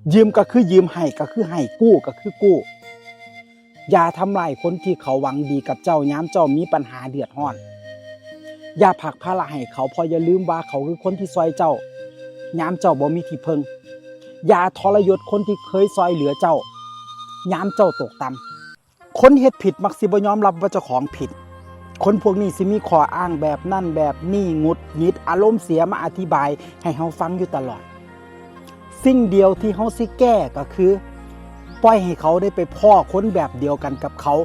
ຢືມກໍຄືຢືມ, ໃຫ້ກໍຄືໃຫ້, ກູ້ກໍຄືກູ້. ຢ່າທຳລາຍຄົນທີ່ເຂົາຫວັງດີກັບເຈົ້າ ຍາມເຈົ້າມີບັນຫາເດືອດຮ້ອນ. ຢ່າຜາກພາລະໃຫ້ເຂົາ, ເພາະຢ່າລືມວ່າເຂົາຄືຄົນທີ່ຊ່ອຍເຈົ້າ ຍາມເຈົ້າບໍ່ມີທີ່ເພິ່ງ. ຢ່າທໍລະຍົດຄົນທີ່ເຄີຍຊ່ອຍເຫຼືອເຈົ້າ ຍາມເຈົ້າຕົກຕ່ຳ. ຄົນເຮັດຜິດມັກຊິບໍ່ຍອມຮັບວ່າເຈົ້າຂອງຜິດ. ຄົນພວກນີ້ຊິມີຂໍ້ອ້າງແບບນັ້ນແບບນີ້, ຫງຸດຫງິດ, ອາລົມເສຍ, ມາອະທິບາຍໃຫ້ເຮົາຟັງຢູ່ຕະຫຼອດ. ສິ່ງດຽວທີ່ເຮົາຊິແກ້ກໍຄື ປ່ອຍໃຫ້ເຂົາໄດ້ໄປພໍ້ຄົນແບບດຽວກັນກັບເຂົາ,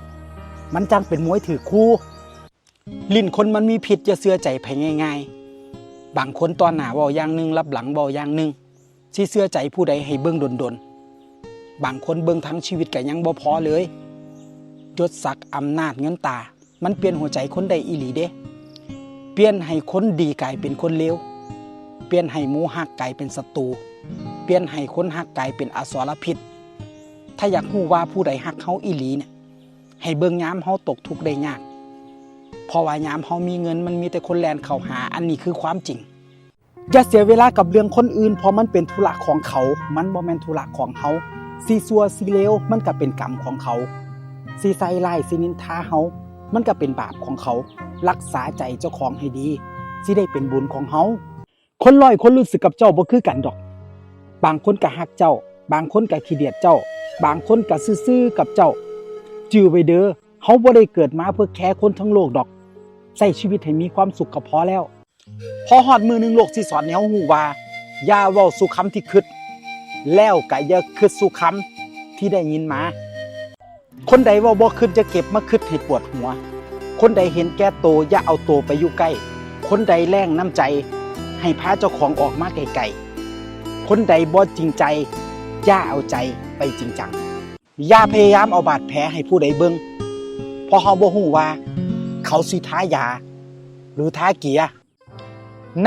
ມັນຈັ່ງເປັນມວຍຖືກຄູ່. ລີ້ນຄົນມັນມີພິດ, ຢ່າເຊື່ອໃຈໃຜງ່າຍໆ. ບາງຄົນຕອນໜ້າເວົ້າຢ່າງໜຶ່ງ, ລັບຫຼັງເວົ້າຢ່າງໜຶ່ງ. ຊິເຊື່ອໃຈຜູ້ໃດໃຫ້ເບິ່ງດົນໆ? ບາງຄົນເບິ່ງທັງຊີວິດກໍຍັງບໍ່ພໍເລີຍ. ຍົດສັກ, ອຳນາດ, ເງິນຕາ ມັນປ່ຽນຫົວໃຈຄົນໄດ້ອີ່ຫຼີເດ້. ປ່ຽນໃຫ້ຄົນດີກາຍເປັນຄົນເລວ, ປ່ຽນໃຫ້ໝູ່ຮັກກາຍເປັນສັດຕູ, ປ່ຽນໃຫ້ຄົນຮັກກາຍເປັນອະສອລະພິດ. ຖ້າຢາກຮູ້ວ່າຜູ້ໃດຮັກເຮົາອີ່ຫຼີນະ, ໃຫ້ເບິ່ງຍາມເຮົາຕົກທຸກໄດ້ຍາກ, ເພາະວ່າຍາມເຮົາມີເງິນ ມັນມີແຕ່ຄົນແລ່ນເຂົ້າຫາ, ອັນນີ້ຄືຄວາມຈິງ. ຢ່າເສຍເວລາກັບເລື່ອງຄົນອື່ນ, ເພາະມັນເປັນທຸລະຂອງເຂົາ, ມັນບໍ່ແມ່ນທຸລະຂອງເຮົາ. ຊິຊົ່ວຊິເລວ ມັນກໍເປັນກຳຂອງເຂົາ, ຊິໃສ່ຮ້າຍຊິນິນທາເຮົາ ມັນກໍເປັນບາບຂອງເຂົາ. ຮັກສາໃຈເຈົ້າຂອງໃຫ້ດີ, ຊິໄດ້ເປັນບຸນຂອງເຮົາ. ຄົນຮ້ອຍຄົນຮູ້ສຶກກັບເຈົ້າບໍ່ຄືກັນດອກ. ບາງຄົນກໍຮັກເຈົ້າ, ບາງຄົນກໍຂີ້ດຽດເຈົ້າ, ບາງຄົນກໍຊື່ໆກັບເຈົ້າ. ຈື່ໄວ້ເດີ, ເຮົາບໍ່ໄດ້ເກີດມາເພື່ອແຄຄົນທັງໂລກດອກ. ໃຊ້ຊີວິດໃຫ້ມີຄວາມສຸກກໍພໍແລ້ວ. ພໍຮອດມື້ໜຶ່ງໂລກຊິສອນໃຫ້ເຮົາຮູ້ວ່າ ຢ່າເວົ້າສູ່ຄຳທີ່ຄິດ, ແລ້ວກະຢ່າຄິດສູ່ຄຳທີ່ໄດ້ຍິນມາ. ຄົນໃດເວົ້າບໍ່ຄິດຢ່າເກັບມາຄິດໃຫ້ປວດຫົວ. ຄົນໃດເຫັນແກ່ໂຕຢ່າເອົາໂຕໄປຢູ່ໃກ້. ຄົນໃດແລ້ງນ້ຳໃຈໃຫ້ພາເຈົ້າຂອງອອກມາໄກໆ. ຄົນໃດບໍ່ຈິງໃຈຢ່າເອົາໃຈໄປຈິງຈັງ. ຢ່າພະຍາຍາມເອົາບາດແຜໃຫ້ຜູ້ໃດເບິ່ງ, ເພາະເຮົາບໍ່ຮູ້ວ່າເຂົາຊິທາຢາ ຫຼື ທາເກຍ.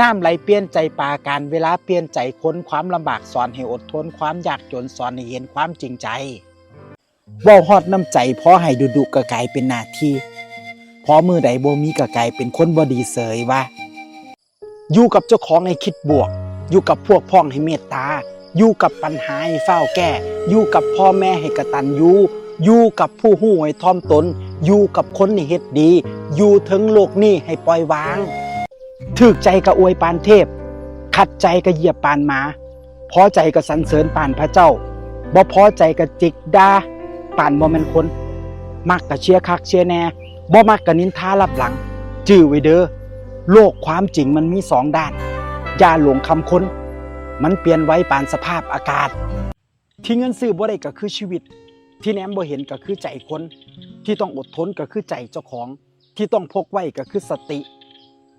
ນ້ຳໄຫຼປ່ຽນໃຈປາ, ການເວລາປ່ຽນໃຈຄົນ, ຄວາມລຳບາກສອນໃຫ້ອົດທົນ, ຄວາມຍາກຈົນສອນໃຫ້ເຫັນຄວາມຈິງໃຈ. ເວົ້າຮອດນ້ຳໃຈພໍໃຫ້ດຸໆ ກໍກາຍເປັນໜ້າທີ່, ພໍມື້ໃດບໍ່ມີກໍກາຍເປັນຄົນບໍ່ດີເສີຍວ່າ. ຢູ່ກັບເຈົ້າຂອງໃຫ້ຄິດບວກ, ຢູ່ກັບພວກພ້ອງໃຫ້ເມດຕາ, ຢູ່ກັບບັນຫາໃຫ້ຟ້າວແກ້, ຢູ່ກັບພໍ່ແມ່ໃຫ້ກະຕັນຍູ, ຢູ່ກັບຜູ້ຮູ້ໃຫ້ຖ່ອມຕົນ, ຢູ່ກັບຄົນໃຫ້ເຮັດດີ, ຢູ່ເທິງໂລກນີ້ໃຫ້ປ່ອຍວາງ. ຖືກໃຈກໍອວຍປານເທບ, ຂັດໃຈກໍຢຽບປານໝາ, ພໍໃຈກໍສັນເສີນປານພະເຈົ້າ, ບໍ່ພໍໃຈກໍຈິກດ່າປານບໍ່ແມ່ນຄົນ. ມັກກໍເຊຍຄັກເຊຍແນ່, ບໍ່ມັກກໍນິນທາລັບຫຼັງ. ຈື່ໄວ້ເດີ, ໂລກຄວາມຈິງມັນມີສອງດ້ານ. ຢ່າຫຼົງຄຳຄົນ, ມັນປ່ຽນໄວປານສະພາບອາກາດ. ທີ່ເງິນຊື້ບໍ່ໄດ້ກໍຄືຊີວິດ, ທີ່ແນມບໍ່ເຫັນກໍຄືໃຈຄົນ, ທີ່ຕ້ອງອົດທົນກໍຄືໃຈເຈົ້າຂອງ, ທີ່ຕ້ອງພົກໄວ້ກໍຄືສະຕິ,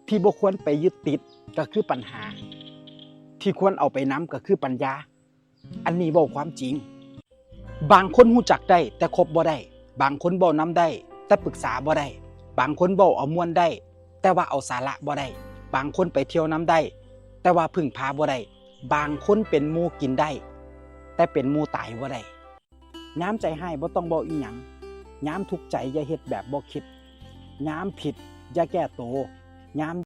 ທີ່ບໍ່ຄວນໄປຍຶດຕິດກໍຄືປັນຫາ, ທີ່ຄວນເອົາໄປນຳກໍຄືປັນຍາ. ອັນນີ້ເວົ້າຄວາມຈິງ. ບາງຄົນຮູ້ຈັກໄດ້ແຕ່ຄົບບໍ່ໄດ້, ບາງຄົນເວົ້ານຳໄດ້ແຕ່ປຶກສາບໍ່ໄດ້, ບາງຄົນເວົ້າເອົາມ່ວນໄດ້ ແຕ່ວ່າເອົາສາລະບໍ່ໄດ້, ບາງຄົນໄປທ່ຽວນຳໄດ້ ແຕ່ວ່າເພິ່ງພາບໍ່ໄດ້, ບາງຄົນເປັນໝູ່ກິນໄດ້ ແຕ່ເປັນໝູ່ຕາຍບໍ່ໄດ້. ຍາມໃຈຮ້າຍບໍ່ຕ້ອງເວົ້າອີ່ຫຍັງ, ຍາມທຸກໃຈຢ່າເຮັດແບບບໍ່ຄິດ, ຍາມຜິດຢ່າແກ້ໂຕ, ຍາມ